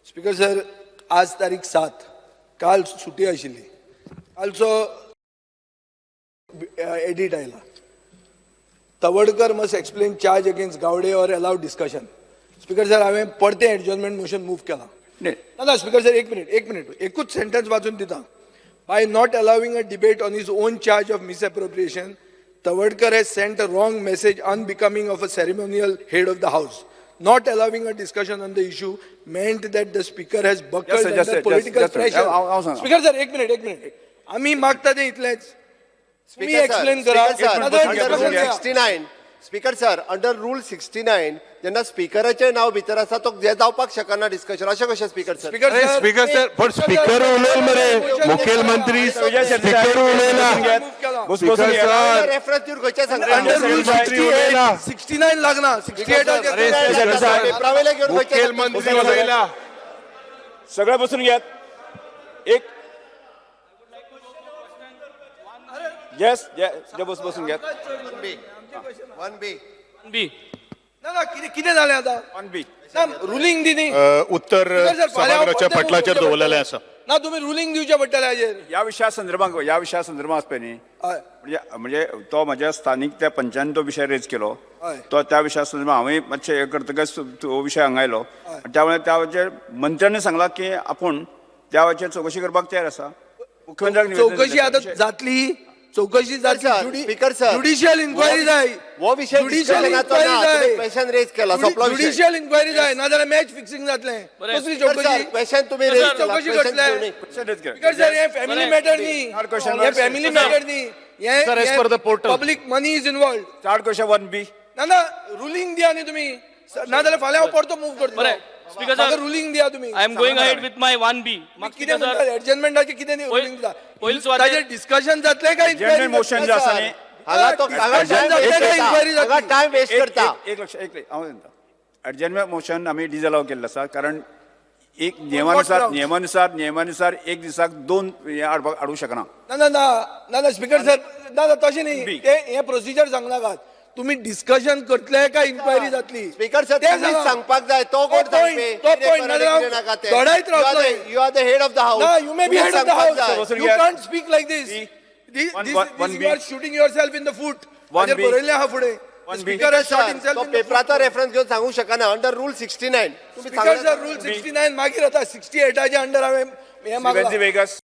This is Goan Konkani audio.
स्पीकर सर, आज तारीख 7, काल सुटी आशिल्ली. कालचो एडिट आयला. "Tawadkar must explain charge against Gawde or allow discussion." Speaker sir, हांवें परतें एडजॉर्नमेंट मोशन मूव केलां. न्ही. ना ना, स्पीकर सर, एक मिनिट, एक मिनिट, एकूच सेंटन्स वाचून दिता. "By not allowing a debate on his own charge of misappropriation, Tawadkar has sent a wrong message unbecoming of a ceremonial head of the house. Not allowing a discussion on the issue meant that the speaker has buckled Just a- just under a- just- political just a- pressure." हांव हांव सांगा. Speaker sir, एक मिनिट, एक मिनिट. आम्ही मागता ते इतलेंच. तुम्ही एक्सप्लेन करा. Under rule 69, speaker sir, under rule 69, जेन्ना स्पीकराचें नांव भितर आसा, तो हे जावपाक शकना डिस्कशन. अशें कशें, स्पीकर सर? स्पीकर अरे सर, स्पीकर सर, पण स्पीकर उलयल मरे. मुखेलमंत्री स्पीकर उलयला. बस स्पीकर बसून घेयात. सर. रेफरन्स दिवन खंयचे सांगता? अंडर रूल मुख्यमंत्री उलयला. 69 लागना, 68. अरे, सर, पेपरावयले घेवन खंयचे सांगता? मुखेलमंत्री उलयला. सगळे बसून घेयात. एक येस, बस बसून घेयात. बी, वन बी. बी. ना ना, कितें कितें जालें आतां? वन बी. ना, रुलींग दी न्ही. उत्तर स्पीकर सर, फाल्यां हांव सभागृहाच्या परतें move पटलाचेर करचें दवरलेलें पडटलें. आसा. ना, तुमी रुलींग दिवचें पडटलें हाजेर. ह्या विशया संदर्भात आसपय न्ही, म्हणजे म्हणजे तो म्हज्या स्थानीक त्या पंचान तो विशय रेज केलो. तो त्या विशया संदर्भात हांवें मातशें हें करतकच तो विशय हांगा आयलो आनी त्यामुळे त्याचेर मंत्र्यांनी सांगलां की आपूण त्या वेळाचेर चवकशी करपाक तयार आसा. मुख्यमंत्र्याक निवेदन चौकशी दिलें. आता जातली, चौकशी जातली. Sir, speaker sir, judicial inquiry जाय. हो विशय ज्युडिशियल डिस्कशनाचो इन्क्वायरी ना. जाय. तुम्ही क्वेश्चन रेज केला, सोंपलो विशय. ज्युडिशियल इन्क्वायरी जाय, नाजाल्यार मॅच फिक्सिंग जातलें. कसली स्पीकर सर, चौकशी? क्वेश्चन तुम्ही रेज केला. चौकशी क्वेश्चन करतले. क्वेश्चन रेज केलें. स्पीकर सर, हे फॅमिली मॅटर न्ही. Third question. हे फॅमिली मॅटर न्ही. Sir, as per the portal. Public money is involved. Third question one B. ना ना, रुलींग दिया न्ही तुम्ही, नाजाल्यार फाल्यां हांव परतो मूव करतलो. बरें, स्पीकर सर. म्हाका रुलींग दिया तुम्ही. I am going ahead with my one B. कितें म्हणटा? एडजर्नमेंटाचें कितें रुलींग दिता? पयलीं सुवातेर- ताजेर डिस्कशन जातलें काय जनरल मोशन जे आसा न्ही, हांगा तो हांगा Discussion time जातलें वेस्ट काय करता. inquiry हांगा जातली? टायम वेस्ट एक करता. एक लक्ष एक हांव सांगता, एडजर्नमेंट मोशन आमी डिजअलाव केल्लें आसा, कारण एक नियमानुसार grounds? नियमानुसार एक दिसाक दोन हे हाडपाक हाडूंक शकना. ना ना ना ना ना, स्पीकर सर, ना ना, तशें न्ही. बी. ते हें प्रोसिजर सांगनाकात तुम्ही. डिस्कशन करतले काय इन्क्वायरी जातली? स्पीकर सर, तें तुम्हीच सांगा. सांगपाक जाय. तो कोण तो point, सांगपी? तो point, नाजाल्यार दोडायत रावतलो. You are the head of the house. ना, you may be head of the house. बसून you घेयात. Can't speak like this. B. This One- one- one you B. Are shooting yourself in the foot. One हाजेर B. बरयल्लें आहा फुडें. One B. Speaker has shot himself तो in the पेपराचो रेफरन्स घेवन सांगूंक शकना. अंडर रूल 69 तुम्ही स्पीकर सर, रूल 69 मागीर आतां 68 अंडर हांवें हें मागलां. वेगस.